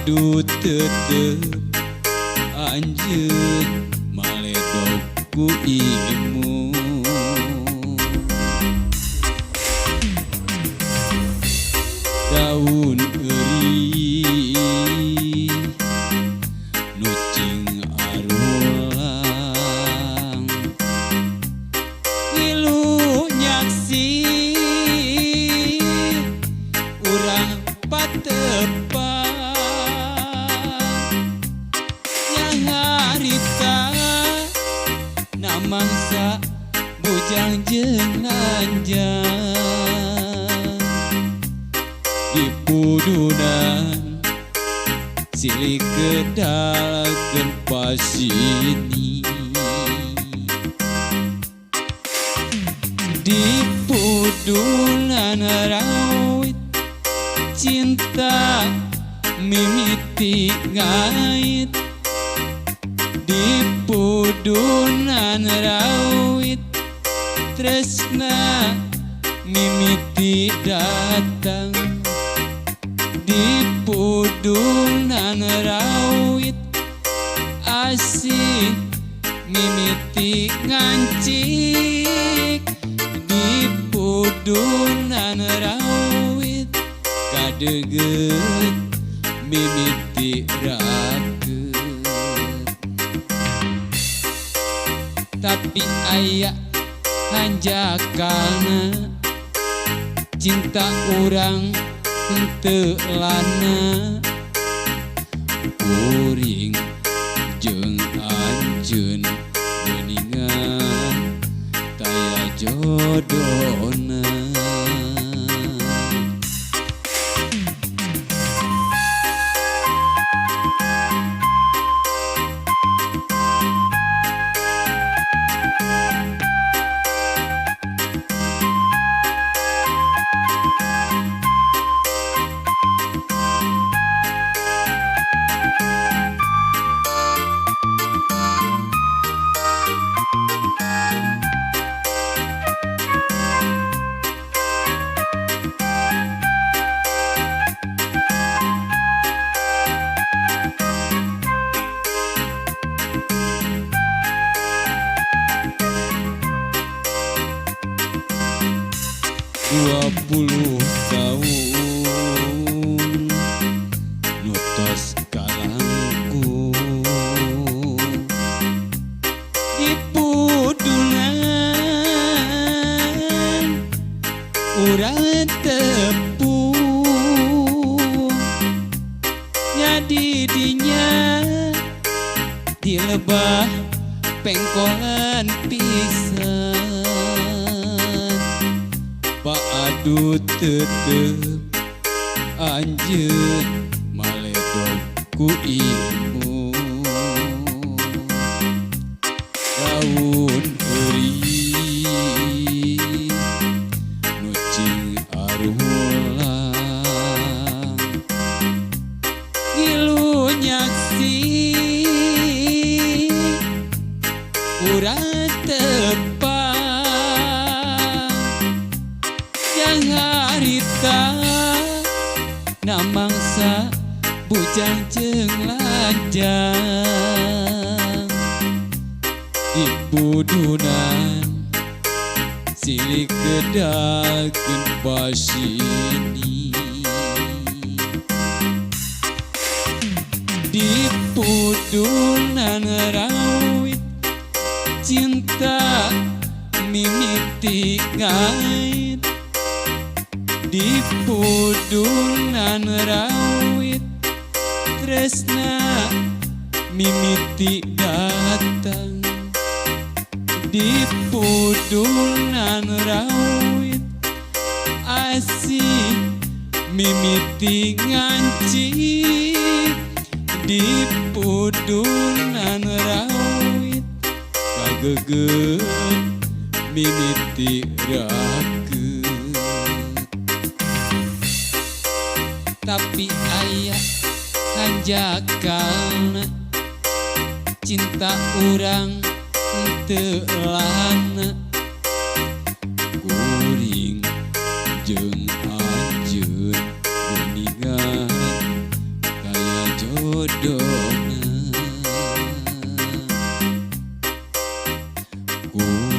Adu tetep anjeun maledog ku imu. Daun eurih nu cing arulang, ngilu nyaksi urang patepang. Nyaharita na mangsa bujang jeung lanjang, di pudunan silih kedalkeun pasini. Di pudunan rawit cinta mimiti ngait, di pudunan rawit tresna mimiti datang, di pudunan rawit asih mimiti ngancik, di pudunan rawit kadeget mimiti raket. Tapi aya hanjakalna, cinta urang henteu lana, kuring jeung anjeun geuningan taya jodona. 20 tahun nu tos kalangkung, di pudunan urang tepung, nya di dinya di lebah pengkolan pisan. Adu tetep anjeun maledog ku imu. Daun eurih nu cing arulang, ngilu nyaksi urang tepang. Harita na mangsa bujang jeung lanjang, di pudunan silih kedalkeun pasini. Di pudunan rawit cinta mimiti ngait, di pudunan rawit tresna mimiti datang, di pudunan rawit asih mimiti ngancik, di pudunan rawit kageget mimiti raket. Tapi aya hanjakalna, cinta urang teu lana, kuring jeung anjeun geuningan taya. ku.